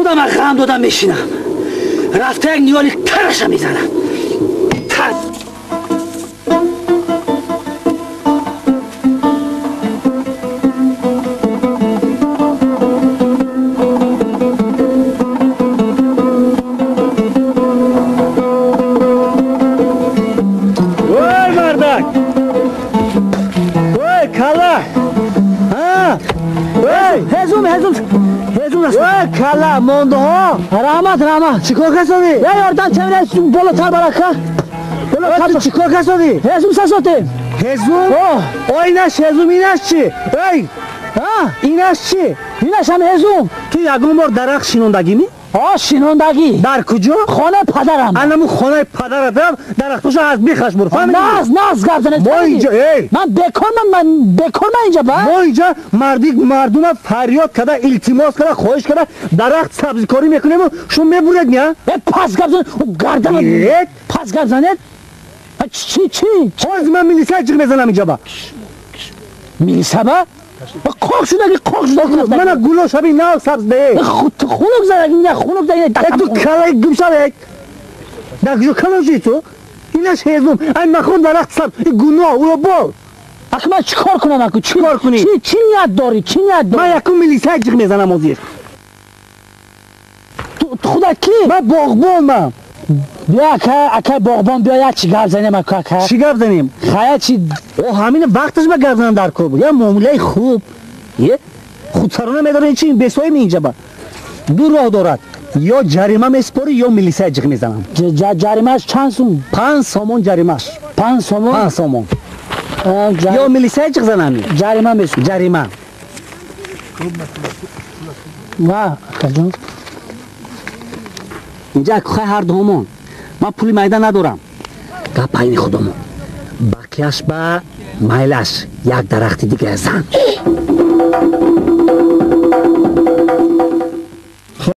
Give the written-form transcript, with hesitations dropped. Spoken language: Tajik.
Худам ғам додам мешинам. Рафта як ниёли тараша мезанам. Тар. Ой, мардак! Ой, кала! Ҳа? Ой! Ҳезум, ҳезум. Ҳезум аст. Ой, кала, мондаҳо! Раҳмат, раҳмат. Чӣ кор касодӣ? Я ёрдам чемина болотар барака. Ой, ту чӣ кор касодӣ? Ҳезум сасотем. Ҳезум? О! Ой, инаш ҳезум, инаш чӣ? Ой! Ҳа? Инаш чӣ? Инаш ҳам ҳезум. Ту ягон бор дарахт шинондагӣ-мӣ? О, шинондагӣ. Дар куҷо? Хонаи падарам. Анаму хонаи падаратам дарахтоша аз бехаш бур. Фаҳмидӣ? Наз, наз гап занед. Мо инҷо, эй! Ман бекормам, ман бекормам инҷа ба? Мо инҷа мардума фарёд карда, илтимос карда, хоҳиш карда, дарахт сабзикорӣ мекунему, шумо мебуред, ня? Э, пас гап занед, гарданам. Э? Пас гап занед? Чӣ, чӣ? Ҳозир ман милиса ҷиғ мезанам инҷа ба. Милиса ба? Қоқ шудаги, қоқ шудаги. Мана гуло шаби нав сабз бе. Хунук задаги, ина хунук задаги. Э, ту калаи гум шавек. Дар куҷо калон шудӣ ту? Инаш ҳезум. Ай махон дарахт сабз. И гуноҳ, уро бор. Ака ман чӣ кор кунам аку? Чӣ кор кунӣ? Чӣ, чӣ ният дорӣ? Чӣ ният дорӣ? Ман якум милиса ҷиғ мезанам ҳозир. Ту худа кӣ? Ман боғбонам. Биё ака, ака боғбон, биё як чӣ гап занем ака, ака. Чӣ гап занем? Хая чӣ? О, ҳамин вақташ ба гап занам дар кор буд. Я муомилаи хуб. Е? Худсарона медорем чи бесоим инҷа ба. Ду роҳ дорад. Ё ҷарима месупорӣ, ё милиса ҷиғ мезанам. Ҷаримааш чанд сум? 5 сомон ҷаримааш. 5 сомон? 5 сомон. Ё милиса ҷиғ занам? Ҷарима месупорӣ. Ҷарима. Ва, акаҷон. Инҷа хай ҳар дуҳомон. Ман пули майда надорам. Гап байни худомон. Бақияш ба майлаш як дарахти дига зан.